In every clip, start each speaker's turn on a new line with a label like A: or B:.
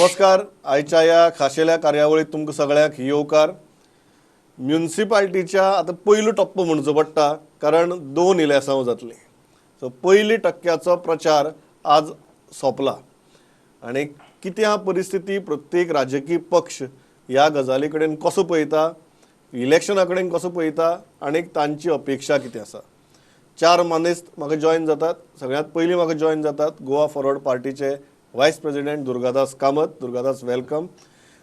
A: नमस्कार. आयच्या ह्या खाशेल्या कार्यावळीत तुमकां सगळ्यांक येवकार. म्युनिसिपाल्टीच्या आतां पयलो टप्पो म्हणचो पडटा, कारण दोन इलेसांव जातलीं. सो पयली टक्क्याचो प्रचार आज सोंपला आनी कितें आहा परिस्थिती, प्रत्येक राजकीय पक्ष ह्या गजाली कडेन कसो पळयता, इलेक्शना कडेन कसो पळयता आनी तांची अपेक्षा कितें आसा. चार मानेस्त म्हाका जॉयन जातात. सगळ्यांत पयलीं म्हाका जॉयन जातात गोवा फॉरवर्ड पार्टीचे vice president Durgadas Kamat. Durgadas, welcome.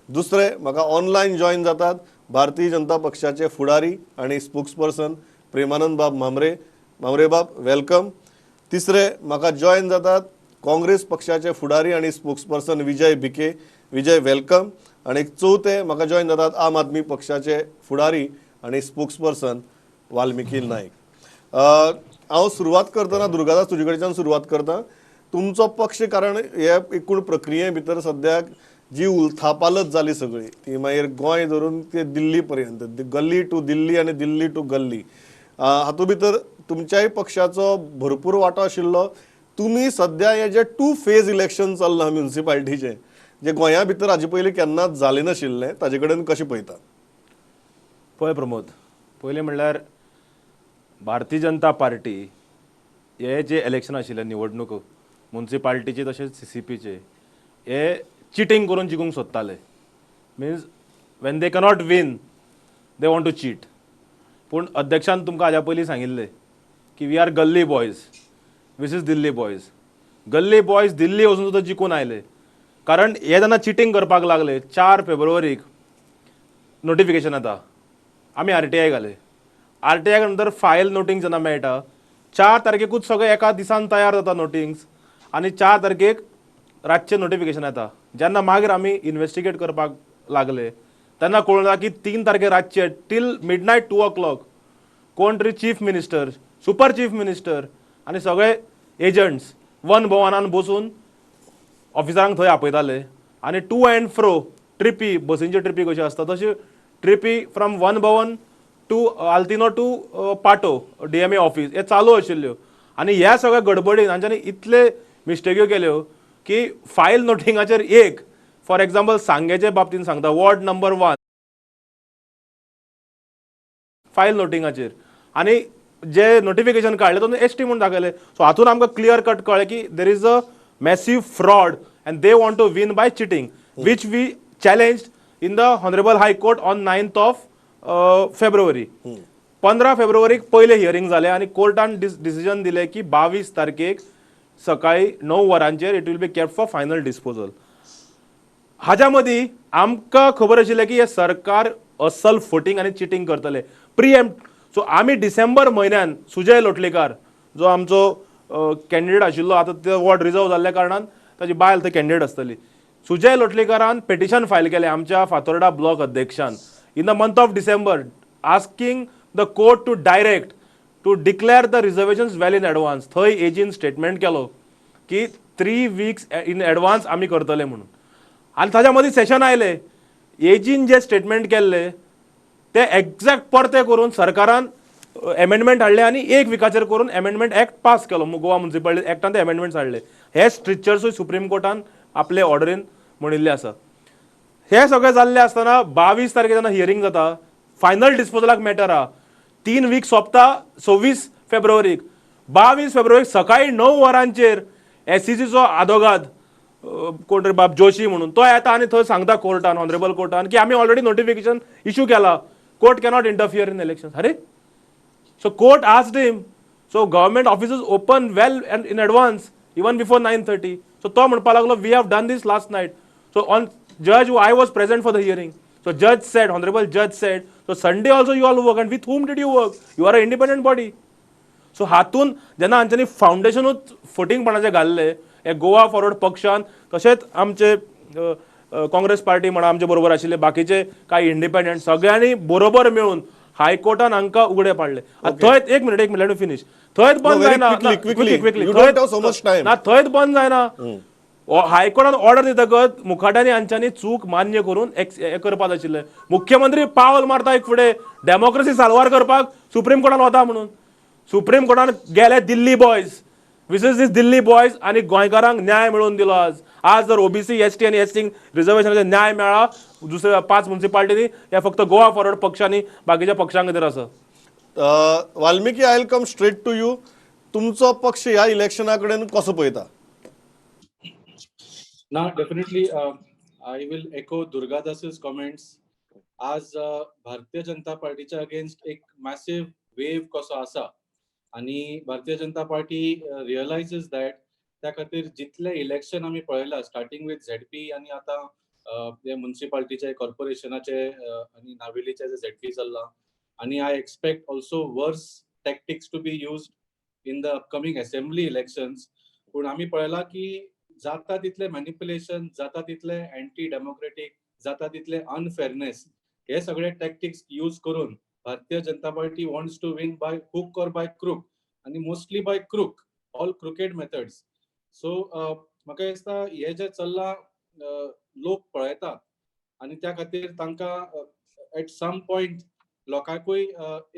A: दुसरे म्हाका ऑनलायन जॉयन जातात भारतीय जनता पक्षाचे फुडारी आनी स्पोक्स पर्सन प्रेमानंद बाब म्हांबरे. म्हांबरे बाब, welcome. तिसरे म्हाका जॉयन जातात काँग्रेस पक्षाचे फुडारी आनी स्पोक्स पर्सन विजय भिके. विजय, welcome. आनी चवथे म्हाका जॉयन जातात आम आदमी पक्षाचे फुडारी आनी स्पोक्स पर्सन वाल्मिकी नायक. हांव सुरवात करतना दुर्गादास, तुजे कडच्यान सुरवात करता. तुमचो पक्ष, कारण हे एकूण प्रक्रिये भितर सद्याक जी उलथापालत जाली सगळी, ती मागीर गोंय धरून ते दिल्ली पर्यंत, गल्ली टू दिल्ली आनी दिल्ली टू गल्ली, हातूंत भितर तुमच्याय पक्षाचो भरपूर वांटो आशिल्लो. तुमी सद्या हे जे टू फेज इलेक्शन चल्लां म्युनिसिपालिटीचें, जे गोंया भितर हाजे पयलीं केन्नाच जालें नाशिल्लें, ताजे कडेन कशें पळयता?
B: पळय प्रमोद, पयलीं म्हणल्यार भारतीय जनता पार्टी हे जे इलेक्शन आशिल्ले, निवडणूक मुन्सिपाल्टीचे तशेंच सीसीपीचे, हे चिटींग करून जिखूंक सोदताले. Means when they cannot win, they want to cheat. पूण अध्यक्षान तुमकां हाज्या पयलीं सांगिल्लें की we are gully boys versus Delhi boys. गल्ली बॉयज दिल्ली वचून सुद्दां जिखून आयले, कारण हे जेन्ना चिटींग करपाक लागले, 4 फेब्रुवारीक नोटिफिकेशन येता, आमी आरटीआय घाले. आरटीआय नंतर फायल नोटींग जेन्ना मेळटा, 4 तारखेकूच सगळें एका दिसान तयार जाता नोटिंग्स आनी 4 तारखेक रातचें नोटिफिकेशन येता. जेन्ना मागीर आमी इन्वेस्टिगेट करपाक लागले, तेन्ना कळून येता की 3 तारखेर रातचे till midnight 2 o'clock कोण तरी chief minister, super chief minister आनी सगळे एजंट्स वन भवनान बसून ऑफिसरांक थंय आपयताले आनी टू अँड फ्रो ट्रिपी, बसींच्यो ट्रिपी कश्यो आसता तश्यो ट्रिपी from Van Bhavan to Altinho to Patto DMA office हे चालू आशिल्ल्यो. आनी ह्या सगळ्या गडबडीन हांच्यांनी इतले मिस्टेक्यो केल्यो की फायल नोटिंगाचेर, एक फॉर एग्जाम्पल सांगेचे बाबतीन सांगता, वॉर्ड नंबर 1 फायल नोटिंगाचेर आनी जे नोटिफिकेशन काडलें तातूंत एसटी म्हूण दाखयलें. सो हातून आमकां क्लियर कट कळ्ळें की there is a massive fraud and they want to win by cheating, which we challenge in the honourable High Court on 9th of February. 15 फेब्रुवारीक पयलें हियरींग जालें आनी कोर्टान डिसिजन दिलें की 22 तारखेक सकाळी 9 वरांचेर it will be kept for final disposal. हाज्या मदीं आमकां खबर आशिल्लें की हें सरकार असल फटींग आनी चिटींग करतले प्रिएम. सो आमी डिसेंबर म्हयन्यान सुजय लोटलीकार जो आमचो कॅन्डिडेट आशिल्लो, आतां ते वॉर्ड रिजर्व जाल्ल्या कारणान ताची बायल थंय कॅन्डिडेट आसतली, सुजय लोटलीकारान पिटिशन फायल केलें आमच्या फातोर्डा ब्लॉक अध्यक्षान in the month of December, asking the court to direct to declare the reservations well in advance. थंय एजीन स्टेटमेंट केलो की 3 वीक्स इन एडवान्स आमी करतले म्हणून. आनी ताच्या मदीं सेशन आयले, एजीन जे स्टेटमेंट केल्ले ते एग्जॅक्ट परते करून सरकारान एमेंडमेंट हाडले आनी एक विकाचेर करून एमेंडमेंट एक्ट पास केलो. गोवा म्युनिसिपालिटी एक्टान ते एमेंडमेंट्स हाडले. हे स्ट्रिक्चर्सूय सुप्रीम कोर्टान आपले ऑर्डरीन म्हणिल्ले आसा. हे सगळें जाल्लें आसतना 22 तारखेर जेन्ना हियरींग जाता, फायनल डिस्पोजलाक मॅटर आहा, 3 वीक सोंपता 26 फेब्रुवारीक. 22 फेब्रुवारीक सकाळी 9 वरांचेर एसईसीचो आदोगाद कोण तरी बाब जोशी म्हणून तो येता आनी थंय सांगता कोर्टान, ऑनरेबल कोर्टान, की आमी ऑलरेडी नोटिफिकेशन इशू केला, court cannot interfere in election. अरे, so court asked him, so government offices open well and in advance, even before 9:30. So तो म्हणपाक लागलो, we have done this last night. So on judge, I was present for the hearing. So judge said, honourable judge said, so Sunday also you all work, and with whom did you work? You are a independent body. So हातून जेन्ना हांच्यांनी फावंडेशनूच फटींगपणाचें घाल्लें, हे Goa forward पक्षान तशेंच आमचे Congress party म्हणा, आमचे बरोबर आशिल्ले बाकीचे कांय इंडिपेंडंट, सगळ्यांनी बरोबर मेळून हायकोर्टान हांकां उगडे पाडले. आतां थंयच, एक मिनिट, एक मिनिट, फिनीश. थंयच बंद जायना. ना, थंयच बंद जायना. हायकोर्टान ऑर्डर दितकच मुखाट्यांनी हांच्यांनी चूक मान्य करून हें करपाक आशिल्लें. मुख्यमंत्री पावल मारता एक फुडें डेमोक्रेसी साल्वार करपाक सुप्रीम कोर्टान वता म्हणून. सुप्रीम कोर्टान गेले दिल्ली boys. This is this Delhi boys आनी गोंयकारांक न्याय मेळोवन दिलो. आज आज जर ओबीसी, एसटी आनी एसटी रिझर्वेशनाचेर न्याय मेळ्ळा दुसऱ्या पांच मुन्सिपालिटींनी, हे फक्त गोवा फॉरवर्ड पक्षांनी, बाकीच्या पक्षां खातीर आसा.
A: Valmiki, I come straight to you. तुमचो पक्ष ह्या इलेक्शना कडेन कसो पळयता?
C: ना, definitely I will echo Durgadas's comments. आज भारतीय जनता पार्टीच्या अगेन्स्ट एक मॅसिव्ह वेव कसो आसा आनी भारतीय जनता पार्टी रियलायजीस that. त्या खातीर जितले इलेक्शन आमी पळयला, स्टार्टिंग विथ झेडपी आनी आतां ते मुन्सिपालिटीचे, कॉर्पोरेशनाचे आनी नावेलीचे जे झेडपी चल्ला आनी I expect also worse tactics to be used in the upcoming assembly elections. पूण आमी पळयला की जाता तितले मॅनिप्युलेशन, जाता तितले अँटी डेमोक्रेटीक, जाता तितले अनफेअरनेस, हे सगळे टॅक्टिक्स यूज करून Bharatiya Janata party wants to win by hook or by crook आनी mostly by crook, all crooked methods. So म्हाका दिसता हे जे चल्लां, लोक पळयतात आनी त्या खातीर तांकां एट सम पॉयंट लोकांकूय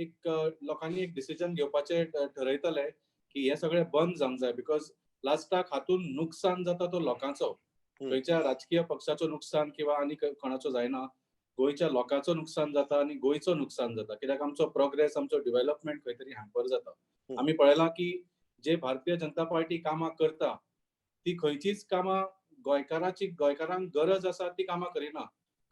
C: एक लोकांनी एक डिसिजन घेवपाचें ठरयतले की हे सगळें बंद जावंक जाय, because लास्टाक हातून नुकसान जाता तो लोकांचो. खंयच्या राजकीय पक्षाचो नुकसान किंवा आनी कोणाचो जायना. गोंयच्या लोकांचो नुकसान जाता आनी गोंयचो नुकसान जाता, कित्याक आमचो प्रोग्रेस, आमचो डेव्हलपमेंट खंय तरी हॅम्पर जाता. आमी पळयलां की जे भारतीय जनता पार्टी कामां करता ती खंयचीच कामां गोंयकाराची, गोंयकारांक गरज आसा ती कामां करिना.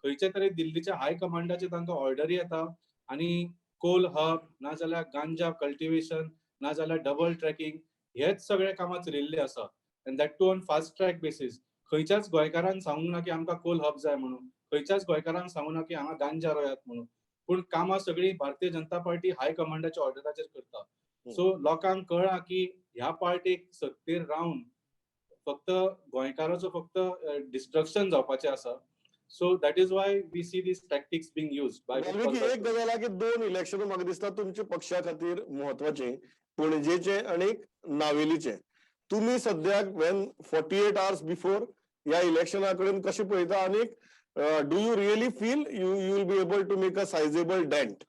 C: खंयचे तरी दिल्लीच्या हाय कमांडाचे तांकां ऑर्डरी येता आनी कोल हब नाजाल्यार गांजा कल्टिवेशन नाजाल्यार डबल ट्रॅकिंग हेच सगळे कामां चलिल्ली आसा, and that too on fast track basis. खंयच्याच गोंयकारान सांगूंक ना की आमकां कोल हब जाय म्हणून, खंयच्याच गोंयकारांक सांगूं ना की हांगा गांजा रोयात म्हणून, पूण कामां सगळीं भारतीय जनता पार्टी हाय कमांडाच्या ऑर्डराचेर करता. सो लोकांक कळ्ळां की ह्या पार्टीक सत्तेर रावन फक्त गोंयकाराचो फक्त डिस्ट्रक्शन जावपाचें आसा. So that is why we see these tactics being used by
A: Valmiki, एक गजाल आहा की दोन इलेक्शन म्हाका दिसता तुमच्या पक्षा खातीर म्हत्वाचे, पणजेचे आनी नावेलीचे. तुमी सद्याक when 48 hours before ह्या इलेक्शना कडेन कशें पळयता आनी do you really feel you will be able to make a sizable dent?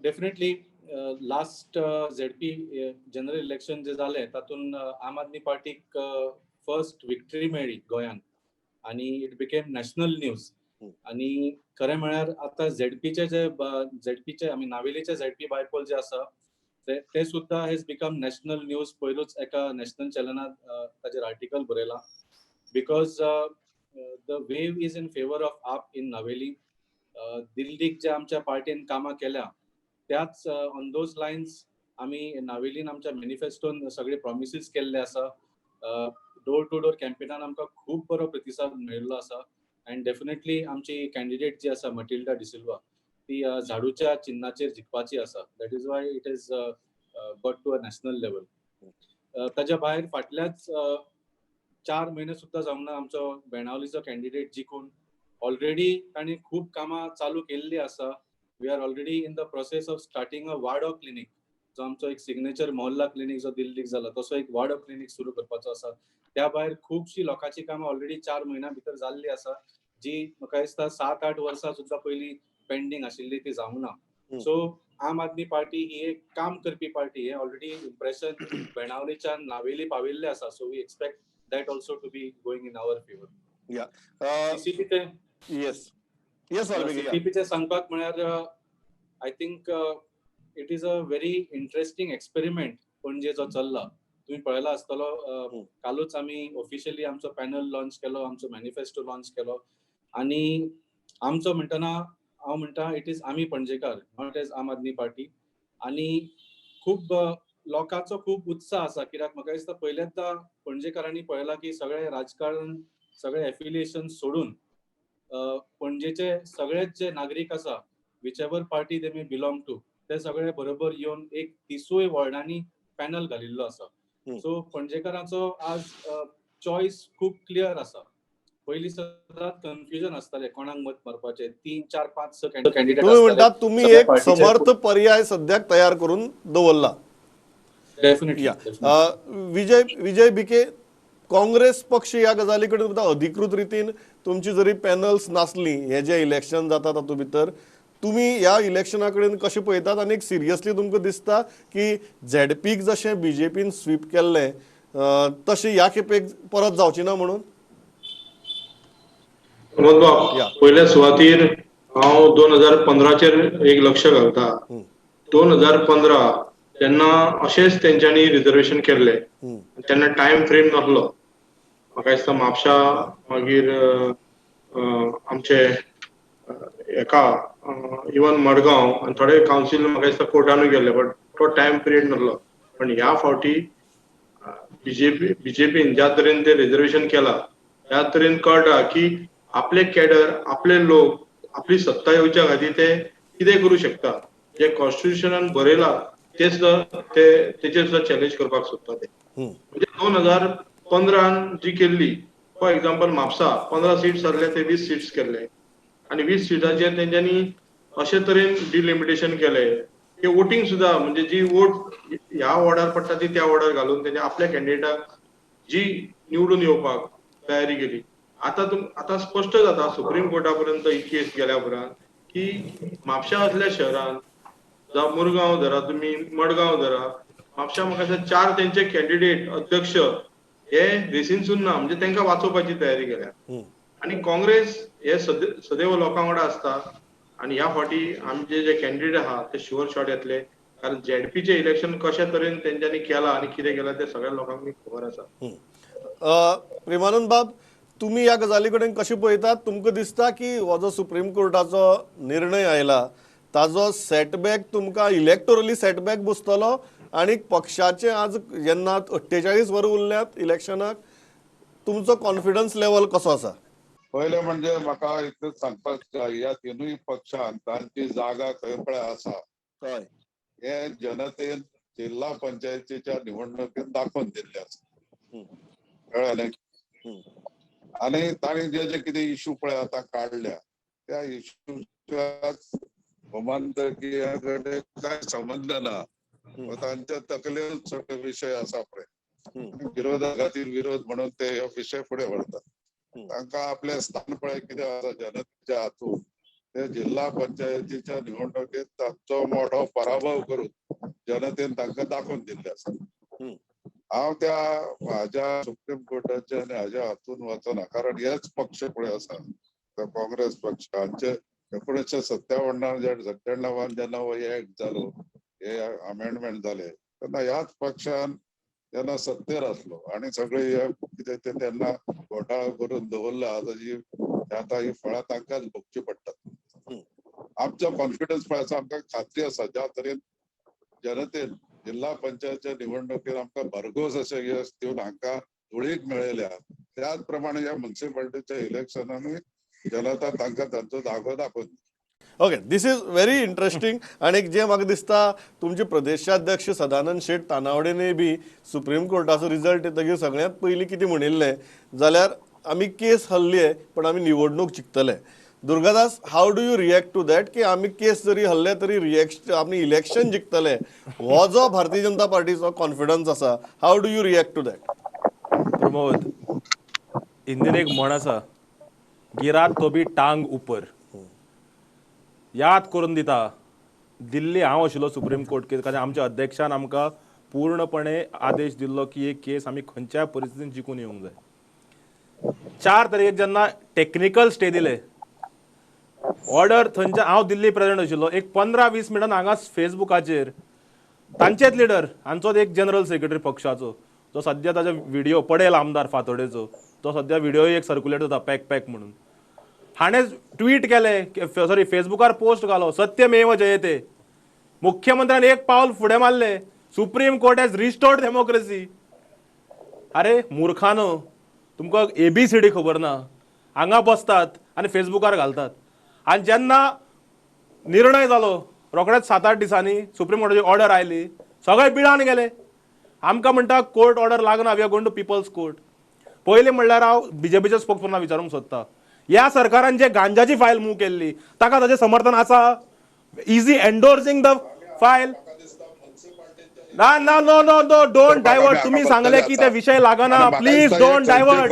C: Definitely. Last ZP general election जे जालें तातूंत आम आदमी पार्टीक फर्स्ट विक्टरी मेळ्ळी गोंयांत आनी it became national news. आनी खरें म्हळ्यार आतां झेडपीचे जे, झेडपीचे, आमी नावेलीचे झेडपी बायपोल जे आसा ते सुद्दां has become national news. पयरूच एका नॅशनल चॅनलान ताजेर आर्टिकल बरयलां, because the wave is in favour of AAP in Navelim. दिल्लीक जे आमच्या पार्टीन कामां केल्या त्याच ऑन those lines आमी नावेलीन आमच्या मॅनिफेस्टोन सगळे प्रॉमिसीस केल्ले आसा. डोर टू डोर कॅम्पेनान आमकां खूब बरो प्रतिसाद मेळिल्लो आसा अँड डेफिनेटली आमची कॅन्डिडेट जी आसा मटिल्डा डिसिल्वा, ती झाडूच्या चिन्नाचेर जिखपाची आसा. That is why it is got to a national level. ताच्या भायर फाटल्याच 4 म्हयने सुद्दां जावंक ना, आमचो बेणावलीचो कॅन्डिडेट जिखून ऑलरेडी तांणी खूब कामां चालू केल्ली आसा. We are already in the process of starting a वाडो क्लिनीक. जो आमचो एक सिग्नेचर मोहल्ला क्लिनीक जो दिल्लीक जाला, तसो एक वाडो क्लिनीक सुरू करपाचो आसा. त्या भायर खुबशीं लोकांची कामां ऑलरेडी 4 म्हयन्या भितर जाल्ली आसा, जी म्हाका दिसता 7-8 वर्सां सुद्दां पयलीं पेंडींग आशिल्ली ती जावंक ना. सो आम आदमी पार्टी ही एक काम करपी पार्टी हे ऑलरेडी इम्प्रेशन बेणावलीच्यान नावेली पाविल्ले आसा. So we expect that also to be going in our favour. सीसीपीचे
A: yes Valmiki, yeah.
C: सीसीपीचे सांगपाक म्हळ्यार I think it is a very interesting experiment Panaji जो चल्ला. तुम्ही पळयला आसतलो, कालूच आमी ऑफिशियली आमचो पॅनल लॉन्च केलो, आमचो मॅनिफेस्टो लॉन्च केलो आनी आमचो म्हणटना हांव म्हणटा it is आमी Panjekar, not as Aam Aadmi party. आनी खूब लोकांचो खूब उत्साह आसा, कित्याक म्हाका दिसता पयल्यांदा पणजेकारांनी पळयलां की सगळें राजकारण, सगळें एफिलिएशन सोडून पणजेचे सगळेच जे नागरीक आसा, whichever party they may belong to, ते सगळे बरोबर येवन एक तिसूय वॉर्डांनी पॅनल घालिल्लो आसा. सो पणजेकारांचो आज चॉयस खूब क्लियर आसा. पयलीं सदांच कन्फ्युजन आसतालें कोणाक मत मारपाचें, तीन, चार, पांच, स कॅन्डिडेट.
A: तुम्ही म्हणटात तुम्ही एक समर्थ पर्याय सद्याक तयार करून दवरला.
C: डेफिनेटली.
A: या विजय विजय भिके, काँग्रेस पक्ष ह्या गजाली कडेन अधिकृत रितीन तुमची जरी पॅनल्स नासली, हे जे इलेक्शन जाता तातूंत भितर तुमी ह्या इलेक्शना कडेन कशें पळयतात आनी एक सिरियसली तुमकां दिसता की झेडपीक जशें बीजेपीन स्वीप केल्लें तशें ह्या खेपेक परत जावची ना म्हणून?
D: प्रमोद बाब, पयल्या सुवातीर हांव 2015चेर एक लक्ष घालता. 2015 तेन्ना अशेंच तेंच्यांनी रिजर्वेशन केल्लें, तेन्ना टायम फ्रेम नासलो. म्हाका दिसता म्हापशा, मागीर आमचे हेका इवन मडगांव आनी थोडे कावन्सील म्हाका दिसता कोर्टानूय गेल्ले, बट तो टायम पिरियड नासलो. पण ह्या फावटी बीजेपीन ज्या तरेन ते रिजर्वेशन केला त्या तरेन कळटा की आपले कॅडर, आपले लोक, आपली सत्ता येवच्या खातीर ते कितें करूं शकता. जे कॉन्स्टिट्युशनान बरयला ते सुद्दां ते तेचेर सुद्दां चॅलेंज करपाक सोदता ते. म्हणजे 2015 जी केल्ली, फॉर एग्जाम्पल म्हापसा 15 सीट्स आसले ते 20 सीट्स केल्ले आनी 20 सिटाचेर तेंच्यांनी अशे तरेन डिलिमिटेशन केले की वोटींग सुद्दां म्हणजे जी वोट ह्या वॉर्डार पडटा ती त्या वॉर्डार घालून तेंच्या आपल्या कॅन्डिडेटाक जी निवडून येवपाक तयारी केली. आतां स्पश्ट जाता सुप्रीम कोर्टा पर्यंत ही केस गेल्या उपरांत की म्हापशा असल्या शहरान, जावं मुरगांव धरा तुमी, मडगांव धरा, म्हापशा म्हाका दिसता 4 तेंचे कॅन्डिडेट अध्यक्ष हे रेसीनसून ना, म्हणजे तेंकां वाचोवपाची तयारी केल्या. आनी काँग्रेस हे सदैव लोकां वांगडा आसता आनी ह्या फावटी आमचे जे कॅन्डिडेट आहा ते शुअर शॉट येतले, कारण झेडपीचें इलेक्शन कशा तरेन तेंच्यांनी केलां आनी कितें केलां तें सगळ्या लोकांक खबर आसा.
A: प्रेमानंद बाब, तुमी ह्या गजाली कडेन कशें पळयतात? तुमकां दिसता की हो जो सुप्रीम कोर्टाचो निर्णय आयला ताजो सेटबॅक तुमकां इलेक्टोरली सेटबॅक बसतलो आनी पक्षाचे आज जेन्ना 48 वरां उरल्यात इलेक्शनाक तुमचो कॉन्फिडन्स लेवल कसो आसा?
E: पयलें म्हणजे म्हाका इतलेंच सांगपाक जाय, ह्या तिनूय पक्षान तांची जागा खंय पळय आसा हे जनतेन जिल्हा पंचायतीच्या निवडणुकीत दाखोवन दिल्ले आसा, कळ्ळें न्ही? आनी तांणी जे जे कितें इशू पळय आतां काडल्या त्या इशूच्या गोमांतकीया कडेन कांय संबंद ना, तांच्या तकलेन सगळे विशय आसा पळय, विरोधा खातीर विरोध म्हणून ते हो विशय फुडें व्हरतात. तांकां आपलें स्थान पळय कितें आसा जनतेच्या हातून, ते जिल्हा पंचायतीच्या निवडणुकेत तांचो मोठो पराभव करून जनतेन तांकां दाखोवन दिल्ले आसा. हांव त्या हाज्या सुप्रीम कोर्टाच्या आनी हाज्या हातून वचना, कारण हेच पक्ष पळय आसा तो काँग्रेस पक्ष हांचे 1957 97 जेन्ना हो एक्ट जालो, हे अमेंडमेंट जाले तेन्ना ह्याच पक्षान जेन्ना सत्तेर आसलो आनी सगळे हे कितें ते तेन्ना घोटाळो करून दवरला, आतां जी आतां ही फळां तांकांच भोगची पडटात. आमचो कॉन्फिडन्स पळय आसा, आमकां खात्री आसा ज्या तरेन जनतेन जिल्हा पंचायतच्या निवडणुकीत आमकां भरघोस अशें यश दिवन हांकां धुळीक मेळयल्या, त्याच प्रमाणे ह्या म्युन्सिपाल्टीच्या इलेक्शनानूय जनता तांकां तांचो जागो दाखोवन.
A: Okay, this is very interesting. आनी जे म्हाका दिसता तुमचे प्रदेशाध्यक्ष सदानंद शेट तानावडेनय बी सुप्रीम कोर्टाचो रिजल्ट येतकीर सगळ्यांत पयलीं कितें म्हणिल्लें जाल्यार आमी केस हरले पण आमी निवडणूक जिखतले. Durgadas, how do you react to that की आमी केस जरी हरले तरी रिएक्शन आमी इलेक्शन जिखतले, हो जो भारतीय जनता पार्टीचो कॉन्फिडन्स आसा, how do you react to that?
B: Pramod, हिंदीन एक म्हण आसा, गिरा तो बी टांग उपर. याद करून दिता, दिल्ली हांव आशिल्लो सुप्रीम कोर्ट केस, कारण आमच्या अध्यक्षान आमकां पूर्णपणे आदेश दिल्लो की एक केस आमी खंयच्याय परिस्थितीन जिखून येवंक जाय. 4 तारखेक जेन्ना टॅक्निकल स्टे दिले, ऑर्डर थंयच्या हांव दिल्ली प्रेझेंट आशिल्लो, एक 15-20 मिनटान हांगा फेसबुकाचेर तांचेच लिडर, हांचोच एक जनरल सेक्रेटरी पक्षाचो, जो सद्या ताजो व्हिडियो पडेल आमदार फातोडेचो, तो सद्या व्हिडियो एक सर्क्युलेट जाता पॅक पॅक म्हणून, हाणें ट्वीट केलें, सॉरी फेसबुकार पोस्ट घालो, सत्यमेव जयते. मुख्यमंत्र्यान एक पावल फुडें मारलें, Supreme Court has restored democracy. अरे मुर्खानो, तुमकां ABCD खबर ना, हांगा बसतात आनी फेसबुकार घालतात. आनी जेन्ना निर्णय जालो रोखडेच 7-8 दिसांनी सुप्रीम कोर्टाची ऑर्डर आयली, सगळे बिळान गेले. आमकां म्हणटा कोर्ट ऑर्डर लागना, we are going to people's court. पयलीं म्हणल्यार हांव बीजेपीच्या स्पोक्सपर्सना विचारूंक सोदता, ह्या सरकारान जे गांजाची फायल मूव केल्ली ताका ताजें समर्थन आसा? Is he endorsing the file?
E: म्हाका दिसता म्युन्सिपाल्टीच्या
B: ना ना no no no don't divert. तुम्ही सांगले की ते विषय लागना, प्लीज don't divert.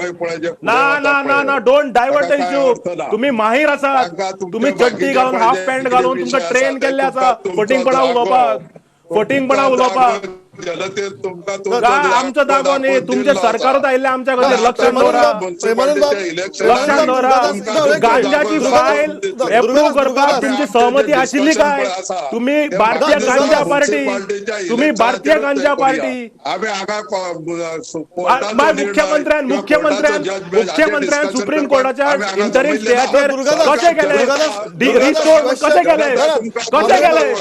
B: ना ना ना ना don't divert the issue. तुम्ही माहीर आसात, तुम्ही चड्डी घालून हाफ पॅन्ट घालून तुमकां ट्रेन केल्ले आसा फटींगपणा उलोवपाक, फटींगपणा उलोवपाक. आमचो दागो न्ही, तुमचे सरकारूच आयिल्ले आमच्या खातीर. लक्षात दवरा, लक्षात दवरा. गांजाची फायल एप्रूव करपाक तुमची सहमती आशिल्ली काय? तुम्ही भारतीय गांजा पार्टी, तुम्ही भारतीय गांजा पार्टी. मुख्यमंत्र्यान मुख्यमंत्र्यान मुख्यमंत्र्यान सुप्रीम कोर्टाच्या इंटरिम स्टेयाचेर कशें केलें? रिस्टोर कशें केलें? कशें केलें?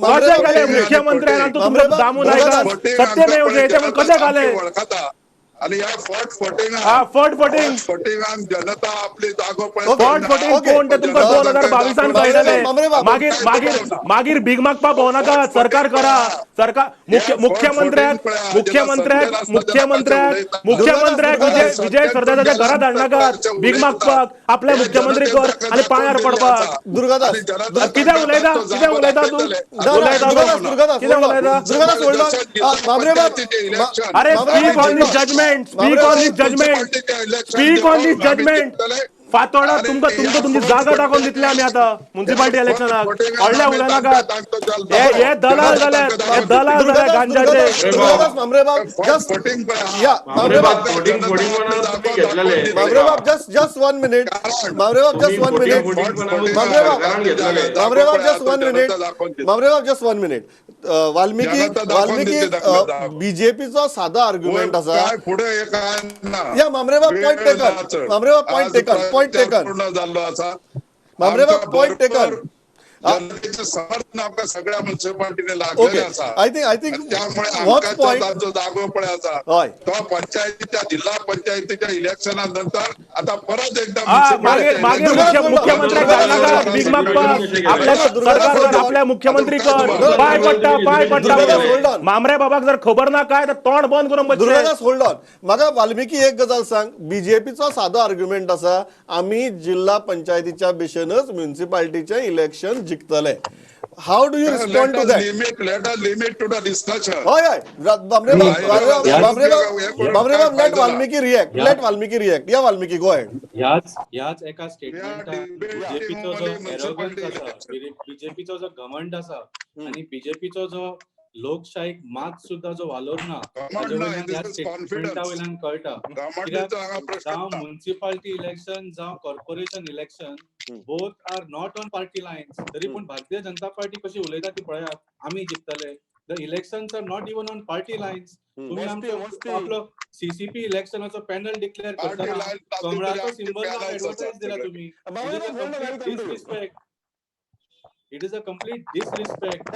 B: कशें केलें मुख्यमंत्र्यान? तुमकां दामून सत्यमेव जयते म्हूण कशें घालें?
E: आणि ह्या फट फटिंग,
B: फट फटिंग
E: फटिंगान जनता आपली जागो
B: फट फटिंग कोण ते तुमकां 2022 कळटलें. मागीर मागीर मागीर भीक मागपाक भोंवनाका. सरकार करा, सरकार. मुख्यमंत्र्याक मुख्यमंत्र्याक मुख्यमंत्र्याक मुख्यमंत्र्याक विजय विजय सरदेसाच्या घरा धाडनाकात भीक मागपाक. आपले मुख्यमंत्री कर आनी पांयार पडपाक.
A: दुर्गादास,
B: कितें उलयता? कितें उलयता तूं? उलयता तूं कितें उलयता? अरे speak on this judgment, speak on this judgment, speak on this judgment. Fatorda तुमकां तुमकां तुमची जागा दाखोवन दितले आमी आतां म्युनिसिपालिटी इलेक्शनाक. व्हडले उलयनाकात. हे दलाल जाल्यात, हे दलाल जाल्यात गांजाचे.
A: मामरेबाब, just one minute. मामरेबाब, just one minute. मामरेबाब, मामरेबाब, just one minute. मामरेबाब, just one minute. Valmiki, Valmiki, बीजेपीचो सादा आर्ग्युमेंट आसा.
E: फुडें काय ना.
A: या मामरेबाब, पॉइंट टेकन. मामरेबाब, पॉइंट टेकन, पॉइंट टेकन.
E: पूर्ण जाल्लो आसा.
A: मामरेबाब, पॉइंट टेकन.
E: जनतेचें समर्थन आमकां सगळ्या म्युनिसिपालिटीने लागलेलें आसा.
A: I think
E: त्यामुळे
A: होच
E: आमकां
A: पॉइंट
E: तांचो जागो पळय आसा, तो पंचायतीच्या, जिल्हा पंचायतीच्या इलेक्शना नंतर आता परत एकदा
B: मागीर मागीर मुख्यमंत्र्याक धाडनाका भीक मागपाक. आपल्या सरकार कर, आपल्या मुख्यमंत्री कर. पाय पडटा, पाय पडटा. मामरे बाबाक जर खबर ना काय तर तोंड बंद करून बसचें.
A: Durgadas, hold on. म्हाका वाल्मिकी एक गजाल सांग. बीजेपीचो सादो आर्ग्युमेंट आसा, आमी जिल्हा पंचायतीच्या भशेनच म्युनिसिपालिटीचें इलेक्शन जिखतले. How do you respond to that?
E: Limit let limit to the discussion.
A: हय हय, बामरेबाब, बामरेबाब, बामरेबाब, let Valmiki react, let Valmiki react. या वाल्मिकी, गो अहेड.
C: ह्याच ह्याच एका स्टेटमेंटान बीजेपीचो जो एरोगन्स आसा, बीजेपीचो जो घमंड आसा आणि बीजेपीचो जो लोकशाहीक मात सुद्धा जो वालोर ना, ताजे वयल्यान, ह्या स्टेटमेंटा वयल्यान कळटा. कित्याक जावं म्युनिसिपालिटी इलेक्शन, जावं corporation election, both are not on party lines. तरी पूण भारतीय जनता पार्टी कशी उलयता ती पळयात, आमी जिखतले. The elections are not even on party lines. तुम्ही आमचो आपलो सीसीपी इलेक्शनाचो पॅनल डिक्लेअर करतना कमळाचो सिंबल एडवर्टायज दिला तुम्ही. Disrespect, it is a complete disrespect.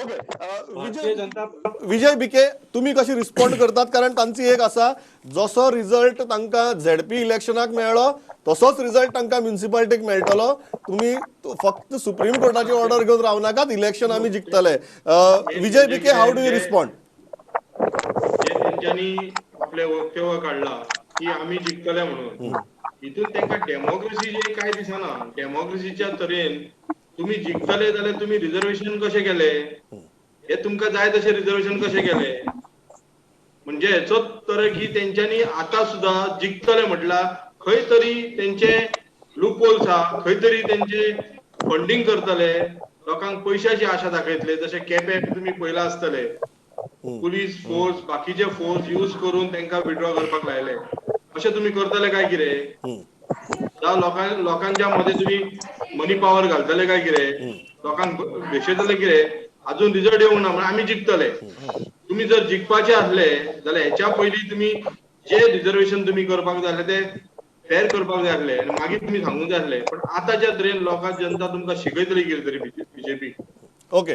C: Bharatiya Janata
A: Vijay Bhike, तुम्ही कशी रिस्पॉन्ड करतात? कारण तांची एक आसा, जसो रिजल्ट तांकां झेडपी इलेक्शनाक मेळ्ळो तसोच रिजल्ट तांकां म्युनिसिपालिटीक मेळटलो. तुम्ही फक्त सुप्रीम कोर्टाची ऑर्डर घेवन रावनाकात, इलेक्शन आमी जिखतले. विजय भिके, how do you respond?
D: जे तेंच्यांनी आपले वक्तव्य काडला की आमी जिखतले म्हणून, हितून तांकां डेमोक्रेसीचे काय दिसना. डेमोक्रेसीच्या तरेन तुम्ही जिखतले जाल्यार तुमी रिजर्वेशन कशें केले? हे तुमकां जाय तशें रिजर्वेशन कशें केले? म्हणजे हेचो तर की तेंच्यांनी आतां सुद्दां जिखतले म्हटलां, खंय तरी तेंचे लुपहोल्स आहा, खंय तरी तेंचे फंडींग करतले, लोकांक पयशाची आशा दाखयतले. जशें केपें तुमी पळयलां आसतले, पुलीस फोर्स, बाकीचे फोर्स यूज करून तांकां विड्रॉ करपाक लायले. अशें तुमी करतले काय कितें? जावं लोकांच्या मदें तुमी मनी पावर घालतले काय कितें? लोकांक भेशयतले कितें? अजून रिजल्ट येवंक ना म्हणून आमी जिखतले. तुमी जर जिखपाचे आसले जाल्यार हेच्या पयलीं तुमी जे रिजर्वेशन तुमी करपाक जाय आसले ते फेर करपाक जाय आसले आनी मागीर तुमी सांगूंक जाय आसले. पण आतांच्या तरेन लोकां, जनता तुमकां शिकयतली कितें तरी बीजेपी.
A: ओके,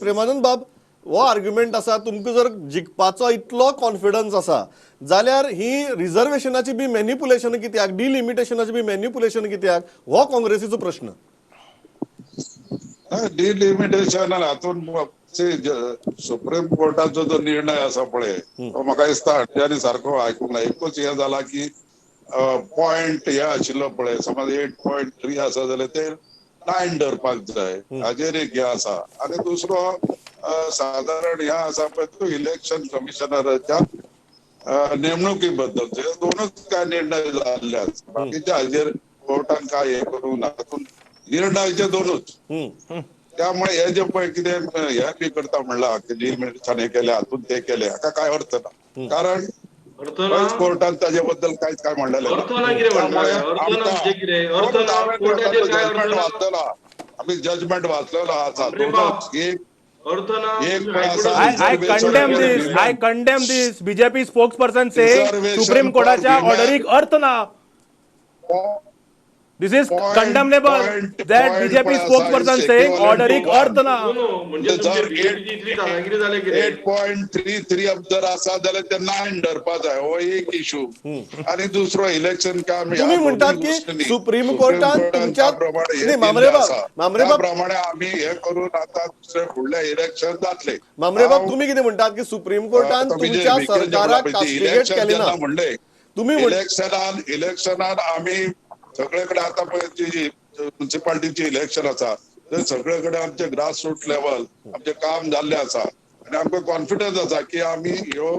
A: प्रेमानंद बाब, हो आर्ग्युमेंट आसा, तुमकां जर जिखपाचो इतलो कॉन्फिडन्स आसा जाल्यार ही रिजर्वेशनाची बी मॅन्युपुलेशन कित्याक, डिलिमिटेशनाची बी मॅन्युपुलेशन कित्याक, हो काँग्रेसीचो प्रश्न.
E: डिलिमिटेशन हातून सुप्रीम कोर्टाचो जो निर्णय आसा पळय, तो म्हाका दिसता हांच्यानी सारको आयकूंक ना. एकूच हें जाला की पॉयंट हे आशिल्लो पळय, समज 8.3 आसा जाल्यार ते 9 धरपाक जाय, हाजेर एक हें आसा. आनी दुसरो साधारण ह्या आसा पळय तो इलेक्शन कमिशनराच्या नेमणुकी बद्दल दोनच काय निर्णय जाल्ले आसा. बाकीच्या हाजेर कोर्टान काय हे करूंक ना, तातूंत निर्णयाचे दोनूच. त्यामुळे हे जे पळय कितें हे बी करता म्हणला की डिलिमिटेशन हे केले हातून ते केले, हाका काय अर्थ ना, कारण
D: अर्थ ना
E: कोर्टान ताजे बद्दल कांयच काय म्हणलेलें ना.
D: अर्थ ना कितें म्हणटा?
E: त्यामुळे
D: अर्थ ना म्हणजे कितें? अर्थ ना कोर्टाचेर काय अर्थ
E: जजमेंट
D: ना?
E: वाचलेलो, आम्ही जजमेंट वाचलेलो आसा.
D: अरे बाप.
E: दोनच एक
D: अर्थ ना
E: एक
D: तुम्ही
E: पण
D: हायकोर्टात
E: असा
B: I condemn this. I condemn this. BJP spokesperson saying
E: Reservation
B: supreme कोर्टाच्या
E: for women.
B: ऑर्डरीक अर्थ ना. This is
E: Point,
B: condemnable
E: point,
B: that
E: point
B: BJP
E: पण असा
B: spokesperson
E: is
B: saying
E: equivalent
B: ऑर्डरीक
E: to one.
B: अर्थ ना.
D: नो, नो, म्हणजे
E: जर
D: तुमचे बीजेपीची इतली दादागिरी जाल्या कितें?
E: 8.33 जर आसा जाल्यार ते 9 धरपा जाय, हो एक इशू. आनी दुसरो इलेक्शन काम ह्या
A: तुम्ही म्हणतात
E: दोनूय
A: की
E: गोष्टींनी
A: सुप्रीम कोर्टान तुमच्या
E: त्याप्रमाणे हे
A: नाही, मामरे
E: दिल्लें
A: बाब,
E: आसा.
A: मामरे बाब,
E: त्याप्रमाणे आम्ही हे करून आता दुसरे फुडले इलेक्शन जातले.
A: मामरे बाब, तुम्ही कितें म्हणटात की सुप्रीम कोर्टान
E: आता विजय
A: तुमच्या
E: विखे जे
A: सरकाराक
E: म्हणला पळय, ती
A: कास्टिगेट
E: इलेक्शन
A: केलें
E: जेन्ना
A: ना.
E: म्हणले
A: तुम्ही
E: इलेक्शनान आम्ही सगळे कडेन आतां पळय जी म्युन्सिपाल्टीची इलेक्शन आसा ते सगळे कडेन आमचे ग्रास रूट लेवल आमचें काम जाल्लें आसा आनी आमकां कॉन्फिडन्स आसा की आमी ह्यो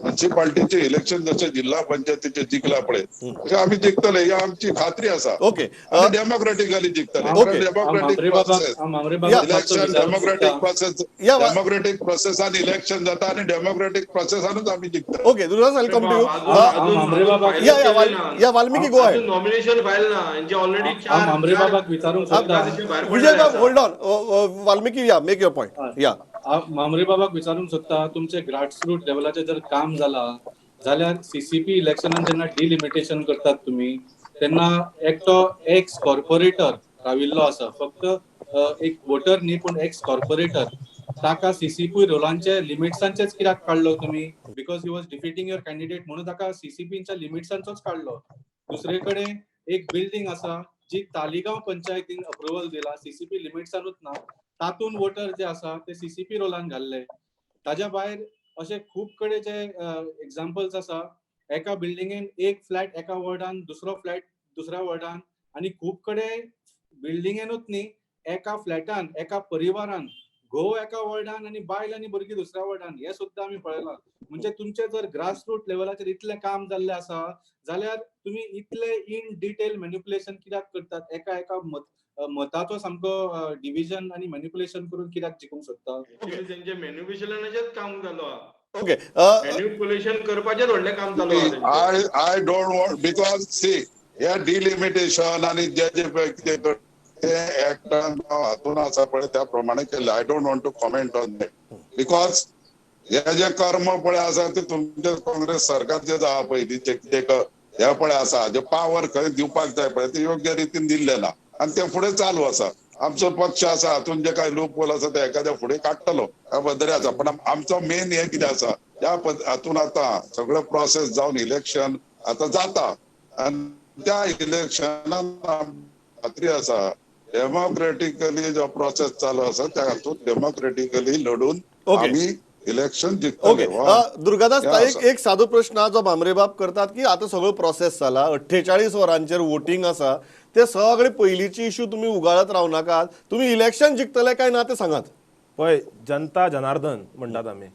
E: म्युन्सिपाल्टीचे इलेक्शन जशें जिल्हा पंचायतीचे जिखला पळय तशें आमी जिखतले ही आमची खात्री आसा.
A: ओके.
E: आनी डेमोक्रेटिकली जिखतले.
A: ओके.
E: डेमोक्रेटीक प्रोसेस,
C: मामरे बाबा
E: इलेक्शन डेमोक्रेटीक प्रोसेस,
A: या
E: डेमोक्रेटीक प्रोसेसान इलेक्शन जाता आनी डेमोक्रेटीक प्रोसेसानूच आमी जिखतले.
A: Okay, Durgadas, I come to you.
C: Mambre बाबा,
A: या या या Valmiki, go ahead.
D: Nomination file ना यांचे ऑलरेडी
C: हांव मामरे बाबाक विचारूंक सोदता.
A: विजय बाब, hold on. Valmiki, yeah, make your point. Yeah.
C: हांव मामरे बाबाक विचारूंक सोदता, तुमचे ग्रासरूट लेवलाचेर जर काम जाला जाल्यार सीसीपी इलेक्शनान जेन्ना डिलिमिटेशन करतात तुमी तेन्ना एकटो एक्स कॉर्पोरेटर राविल्लो आसा, फक्त एक वोटर न्ही पूण एक्स कॉर्पोरेटर, ताका सीसीपी रोलांचे लिमिट्सांचेच कित्याक काडलो तुमी? Because he was defeating your candidate म्हणून ताका सीसीपीच्या लिमिट्सांचोच काडलो. दुसरे कडेन एक बिल्डींग आसा जी तालिगांव पंचायतीन अप्रुव्हल दिला, सीसीपी लिमिट्सानूच ना, तातूंत वोटर जे आसा ते सीसीपी रोलान घाल्ले. ताज्या भायर अशे खूब कडेन जे एग्जाम्पल्स आसा, एका बिल्डिंगेन एक फ्लॅट एका वॉर्डान, दुसरो फ्लॅट दुसऱ्या वॉर्डान, आनी खूब कडेन बिल्डिंगेनूच न्ही एका फ्लॅटान एका परिवारान घोव एका वॉर्डान आनी बायल आनी भुरगीं दुसऱ्या वॉर्डान, हे सुद्दां आमी पळयलां. म्हणजे तुमचें जर ग्रासरूट लेवलाचेर इतलें काम जाल्लें आसा जाल्यार तुमी इतले इन डिटेल मॅन्युपुलेशन कित्याक करतात? एका एका मताचो सामको डिविजन आनी मॅन्युपुलेशन करून कित्याक जिखूंक सोदता?
D: त्यांचे मॅन्युपुलेशनाचेच काम चालू आहा.
A: ओके.
D: मॅन्युपुलेशन करपाचेच व्हडलें काम चालू आहा तेंचें.
E: I don't want, because see हे डिलिमिटेशन आनी जे जे पळय कितें ते एक्टान हातून आसा पळय त्या प्रमाणे केल्लें. I don't want to comment on that because हे जे कर्म पळय आसा ते तुमचे काँग्रेस सरकारचे आहा पयलींचे कितें हे पळय आसा जे पावर खंय दिवपाक जाय पळय ते योग्य रितीन दिल्लें ना आनी ते फुडें चालू आसा. आमचो पक्ष आसा हातून जे काय लूप होल आसा ते एखाद्या फुडें काडटलो ह्या बद्दल आसा. पण आमचो मेन हे कितें आसा ह्या हातून आतां सगळो प्रोसेस जावन इलेक्शन आतां जाता आनी त्या इलेक्शनान खात्री आसा डेमोक्रेटिकली जो प्रोसेस चालू आसा त्या हातून डेमोक्रेटिकली लढून आमी इलेक्शन
A: ओके
E: जिखतले.
A: दुर्गादास
E: या
A: ताई,
E: आसा.
A: एक सादो प्रश्न हा जो भामरेबाब करतात की आतां सगळो प्रोसेस जाला, 48 वरांचेर वोटींग आसा, ते सगळे पयलींची इशू तुमी उगाळत रावनाकात, तुमी इलेक्शन जिखतले काय ना ते सांगात.
B: पळय, जनता जनार्दन म्हणटात आमी,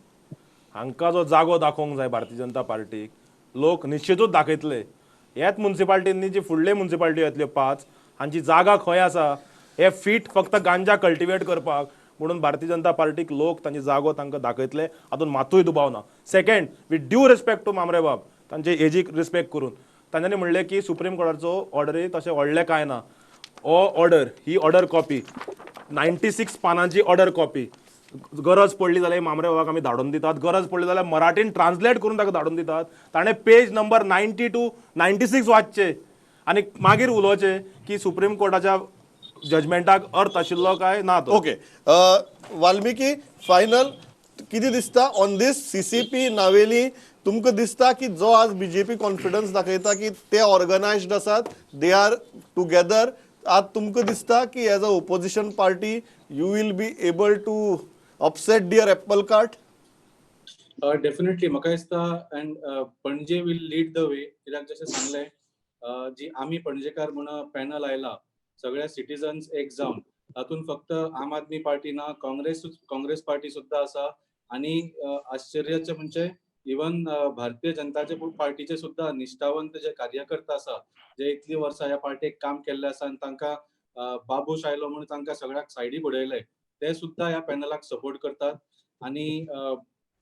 B: हांकां जो जागो दाखोवंक जाय भारतीय जनता पार्टीक लोक निश्चितूच दाखयतले. ह्याच मुन्सिपाल्टींनी जी फुडले मुन्सिपाल्टी येतल्यो 5, हांची जागा खंय आसा हे फीट फक्त गांजा कल्टिवेट करपाक म्हणून भारतीय जनता पार्टीक लोक तांची जागो तांकां दाखयतले, हातूंत मातूय दुबाव ना. Second, with due respect to Mambre बाब, तांचे एजीक रिस्पेक्ट करून तांच्यांनी म्हणलें की सुप्रीम कोर्टाचो ऑर्डरी तशें व्हडलें कांय ना. हो ऑर्डर, ही ऑर्डर कॉपी 96 पानांची ऑर्डर कॉपी, गरज पडली जाल्यार मामरे बाबाक आमी धाडून दितात, गरज पडली जाल्यार मराठीन ट्रान्सलेट करून ताका धाडून दितात. ताणें पेज नंबर 92 96 वाचचे आनी मागीर उलोवचें की सुप्रीम कोर्टाच्या जजमेंटाक अर्थ आशिल्लो काय ना तो.
A: ओके वाल्मिकी, फायनल कितें दिसता ऑन these CCP Navelim? तुमकां दिसता की जो आज बीजेपी कॉन्फिडन्स दाखयता की ते ऑर्गनायज्ड आसात, they are together, आज तुमकां दिसता की as a opposition party you will be able to upset their apple cart?
C: Definitely म्हाका दिसता and Panaji will lead the way. कित्याक जशें सांगलें, जी आमी पणजेकार म्हूण पॅनल आयला, सगळ्या सिटीजन्स एक जावन तातूंत फक्त आम आदमी पार्टी ना, काँग्रेस पार्टी सुद्दां आसा आनी आश्चर्याचें म्हणजे इवन भारतीय जनताचे पार्टीचे सुद्दां निश्ठावंत जे कार्यकर्ता आसा, जे इतलीं वर्सां ह्या पार्टीक काम केल्लें आसा आनी तांकां बाबूश आयलो म्हणून तांकां सगळ्याक सायडीक उडयले, ते सुद्दां ह्या पॅनलाक सपोर्ट करतात. आनी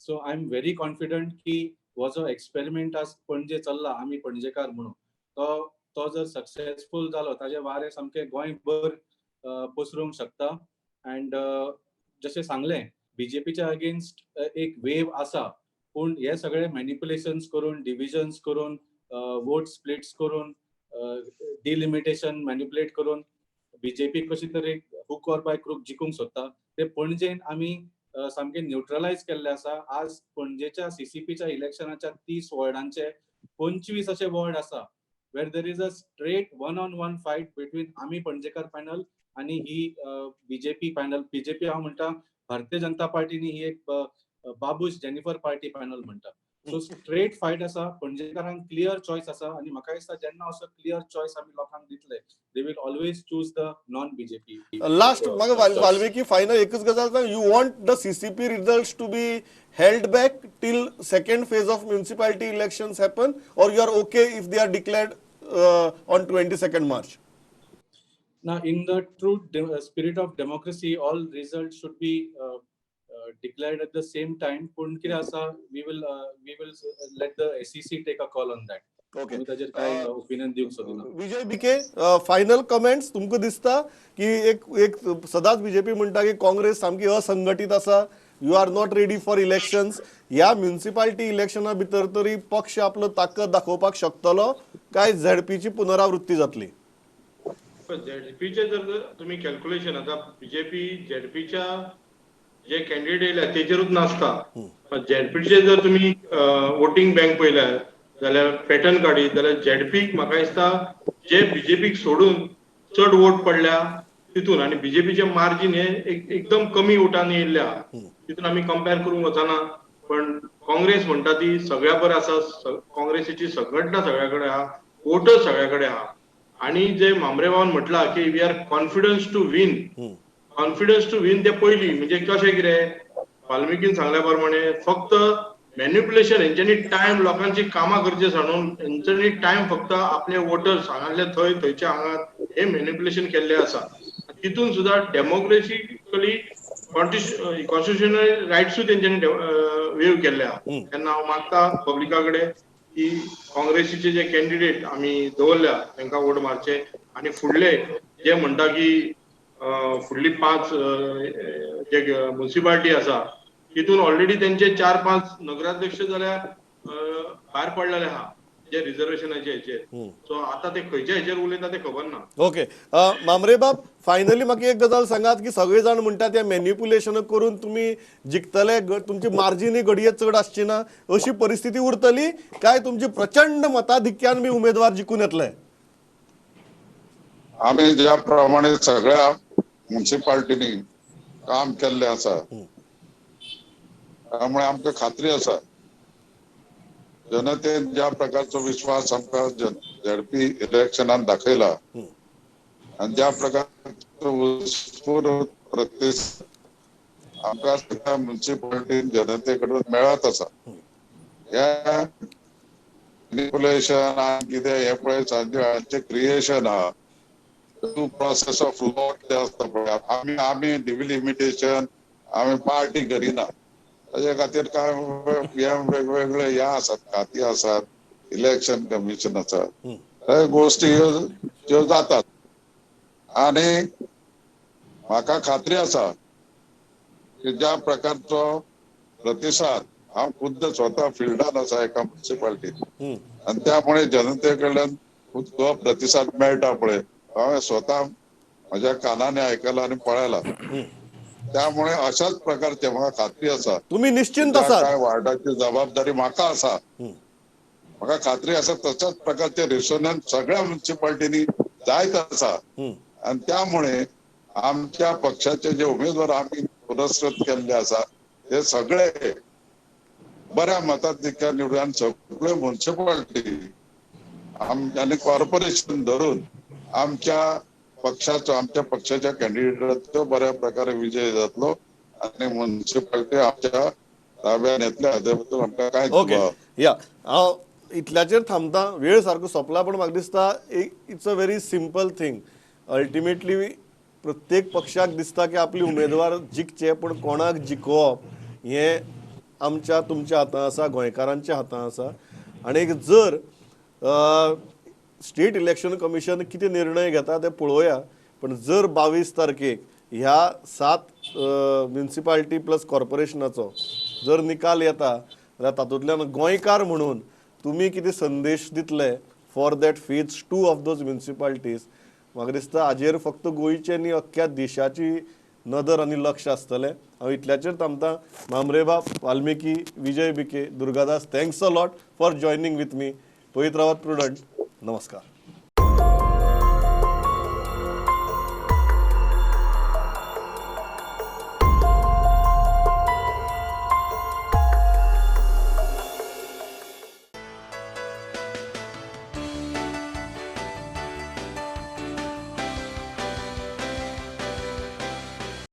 C: so I am very confident की हो जो एक्सपेरिमेंट आज पणजे चल्ला, आमी पणजेकार म्हणून, तो जर सक्सेसफूल जालो, ताजे वारें सामकें गोंयभर पसरूंक शकता. अँड जशें सांगलें, बीजेपीच्या अगेन्स्ट एक वेव आसा, पूण हे सगळे मॅनिपुलेशन्स करून, डिविजन्स करून, वोट स्प्लिट्स करून, डिलिमिटेशन मॅनिपुलेट करून बीजेपी कशी तरी हुक ऑर बाय क्रूक जिखूंक सोदता. ते पणजेन आमी सामकें न्युट्रलायज केल्लें आसा. आज पणजेच्या सीसीपीच्या इलेक्शनाच्या 30 वॉर्डांचे 25 अशे वॉर्ड आसा where there is a straight one on one fight between आमी पणजेकार पॅनल आनी ही बीजेपी पॅनल. बीजेपी हांव म्हणटा, भारतीय जनता पार्टीनी ही एक बाबूश जेनिफर पार्टी पॅनल म्हणटा. सो स्ट्रेट फायट आसा, पणजेकारांक क्लियर चॉयस आसा आनी म्हाका दिसता जेन्ना असो क्लियर चॉयस आमी लोकांक दितले, they will always choose the non BJP.
A: Last म्हाका वाल्मिकी, फायनल एकच गजाल सांग. You want the CCP result to be held back till second phase of municipality elections happen, or you are okay if they are declared on 22nd March?
C: Now, in the true spirit of democracy, all results should be declared at the same time. पूण कितें आसा, we will let the SEC take a call on that. आमी ताजेर काय opinion दिवंक सोदिना.
A: विजय बिके, final comments. तुमकां दिसता की एक एक सदांच बीजेपी म्हणटा की काँग्रेस सामकी असंघटीत आसा, you are not ready for elections. ह्या म्युनिसिपालिटी इलेक्शना भितर तरी पक्ष आपलो ताकद दाखोवपाक शकतलो काय झेडपीची पुनरावृत्ती जातली?
D: झेडपीचे जर तुम्ही कॅल्क्युलेशन, आता बीजेपी झेडपीच्या जे कॅन्डिडेट येयल्या तेजेरूच नासता. झेडपीचे जर तुम्ही वोटींग बँक पळयल्या जाल्यार, पॅटर्न काडीत जाल्यार, झेडपीक म्हाका दिसता जे बीजेपीक सोडून चड वोट पडल्या तितून आनी बीजेपीचे मार्जीन हे एकदम कमी वोटांनी येयल्ले आहा. तितून आमी कंपेर करूंक वचना, पण काँग्रेस म्हणटा ती सगळ्या बरें आसा. काँग्रेसीची संघटना सगळ्या कडेन आहा, वोटर्स सगळ्या कडेन आहा आणि जे म्हांबरे म्हटला की we are confidence to win, confidence to win ते पयली म्हणजे कशें कितें वाल्मिकीन सांगल्या प्रमाणे फक्त मॅन्युप्युलेशन, हेंच्यांनी टायम लोकांची कामां करचे सांडून हेंच्यांनी टायम फक्त आपले वोटर्स हांगासले थंय, थंयचे हांगा, हे मॅन्युप्युलेशन केल्ले आसा. तितून सुद्दां डेमोक्रेसिकली कॉन्स्टिट्युशनल रायट्सूय तेंच्यांनी वेव केल्ले आहा. तेन्ना हांव मागता पब्लिका कडेन की काँग्रेसीचे जे कॅन्डिडेट आमी दवरल्या तांकां वोट मारचे आणि फुडले जे म्हणटा की फुडली पांच जे म्युनिसिपालिटी आसा तितून ऑलरेडी तेंचे चार पांच नगराध्यक्ष जाल्यार भायर पडलेले आहा जे रिझर्वेशनाचे हेचेर. सो आता ते खंयच्या हेचेर उलयता ते खबर ना.
A: ओके, म्हांबरे बाब, फायनली म्हाका एक गजाल सांगात की सगळे जाण म्हणटात ते मॅन्युप्युलेशन करून तुमी जिखतले, तुमची मार्जिनूय घडये चड आसची ना. अशी परिस्थिती उरतली काय तुमची प्रचंड मताधिक्यान बी उमेदवार जिखून येतले?
E: आमी ज्या प्रमाणे सगळ्या म्युन्सिपाल्टीनी काम केल्लें आसा, त्यामुळे आमकां खात्री आसा, जनतेन ज्या प्रकारचो विश्वास आमकां झेडपी इलेक्शनान दाखयला आनी ज्या प्रकारचो उत्स्फूर्त प्रतिसाद आमकां सगळ्या म्युन्सिपाल्टीन जनते कडून मेळत आसा, ह्या मॅनिपुलेशन आनी कितें हें पळय हांचें क्रिएशन आहा. ड्यू प्रोसेस ऑफ लॉ कितें आसता पळय, आमी डिलिमिटेशन आमी पार्टी करिना. ताजे खातीर काय हे वेगवेगळे हे आसात, खाती आसात, इलेक्शन कमिशन आसा, हे गोश्टी ह्यो ज्यो जातात. आनी म्हाका खात्री आसा की ज्या प्रकारचो प्रतिसाद, हांव खुद्द स्वता फिल्डान आसा एका म्युन्सिपाल्टीत आनी त्यामुळे जनते कडल्यान खूब जो प्रतिसाद मेळटा पळय, हांवें स्वता म्हज्या कानाने आयकला आनी पळयला. त्यामुळे अशाच प्रकारचे म्हाका खात्री आसा.
A: तुमी निश्चिंत
E: ज्या
A: आसात.
E: काय वार्डाची जबाबदारी म्हाका आसा, म्हाका खात्री आसा तशाच प्रकारचे रेसोनन्स सगळ्या म्युन्सिपाल्टीनी जायत आसा आणि त्यामुळे आमच्या पक्षाचे जे उमेदवार आम्ही पुरस्कृत केल्ले आसा ते सगळे बऱ्या मताधिक्यान निवडून आनी सगळे म्युन्सिपाल्टी आनी कॉर्पोरेशन धरून आमच्या पक्षाचो, आमच्या पक्षाच्या कॅन्डिडेटाचो बऱ्या प्रकारे विजय जातलो आनी म्युन्सिपालिटी आमच्या ताब्यात येतले, हाजे बद्दल आमकां कांय
A: ओके, या, हांव इतल्याचेर थांबता. वेळ सारको सोंपला, पण म्हाका दिसता it's a very simple thing. Ultimately प्रत्येक पक्षाक दिसता की आपली उमेदवार जिखचे, पूण कोणाक जिखोवप हें आमच्या तुमच्या हातांत आसा, गोंयकारांच्या हातांत आसा. आनी जर स्टेट इलेक्शन कमिशन कितें निर्णय घेता ते पळोवया. पण जर 22 तारखेक ह्या 7 म्युन्सिपालिटी प्लस कॉर्पोरेशनाचो जर निकाल येता जाल्यार तातूंतल्यान गोंयकार म्हणून तुमी कितें संदेश दितले for that phase 2 of those municipalities, म्हाका दिसता हाजेर फक्त गोंयचे न्ही, अख्ख्या देशाची नदर आनी लक्ष आसतलें. हांव इतल्याचेर थांबता. मामरेबाब, Valmiki, Vijay Bhike, Durgadas, thanks a lot for joining with me. पळयत रावात प्रुडंट. नमस्कार.